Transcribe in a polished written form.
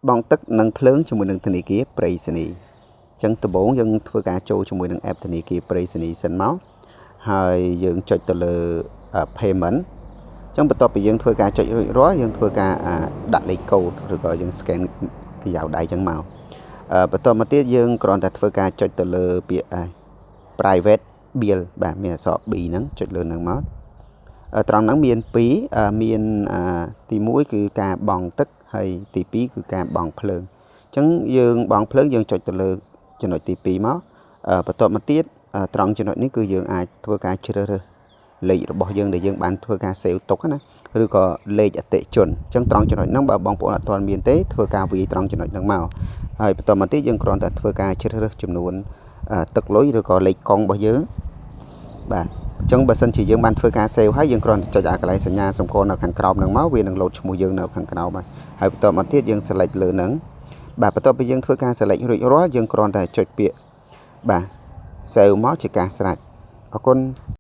បង់ទឹកនិងភ្លើងជាមួយនឹងធនាគារប្រៃសណីយ៍អញ្ចឹងដំបូងយើងធ្វើការចូលជាមួយនឹង app ធនាគារប្រៃសណីយ៍សិនមកហើយយើងចុចទៅលើ payment អញ្ចឹងបន្ទាប់ពីយើងធ្វើការចុចរួចរាល់យើងធ្វើការដាក់លេខកូដឬក៏យើង scan ក្រយៅដៃអញ្ចឹងមកបន្ទាប់មកទៀតយើងគ្រាន់តែធ្វើការចុចទៅលើពាក្យ private bill បាទមានអក្សរ B ហ្នឹងចុចលើហ្នឹងមកត្រង់ហ្នឹងមាន2មានទី1គឺការបង់ទឹកហើយទី2គឺការបង់ភ្លើងអញ្ចឹងយើងបង់ភ្លើងយើងចុចទៅលើចំណុចទី2មកបន្ទាប់មកទៀតត្រង់ចំណុចនេះគឺយើងអាចធ្វើការជ្រើសរើសលេខរបស់យើងដែលយើងបានធ្វើការ save ទុកណាឬក៏លេខអតិជនអញ្ចឹងត្រង់ចំណុចហ្នឹងបើបងប្អូនអត់ទាន់មានទេធ្វើការវាយត្រង់ចំណុចហ្នឹងមកហើយបន្តមកទៀតយើងគ្រាន់តែធ្វើការជ្រើសរើសចំនួនទឹកលុយឬក៏លេខកុងរបស់យើងបាទអញ្ចឹងបើសិនជាយើងបានធ្វើការ save ហើយយើងគ្រាន់តែចុចអាកន្លែងសញ្ញាសម្គាល់នៅខាងក្រោមហ្នឹងមកវានឹងលោតឈ្មោះយើងនៅខាងក្រោមហើយហើយបន្តមកទៀតយើង select លើហ្នឹងបាទបន្ទាប់ពីយើងធ្វើការ select រួចរាល់យើងគ្រាន់តែចុចពាក្យបាទ save មកជាការស្រេចអរគុណ។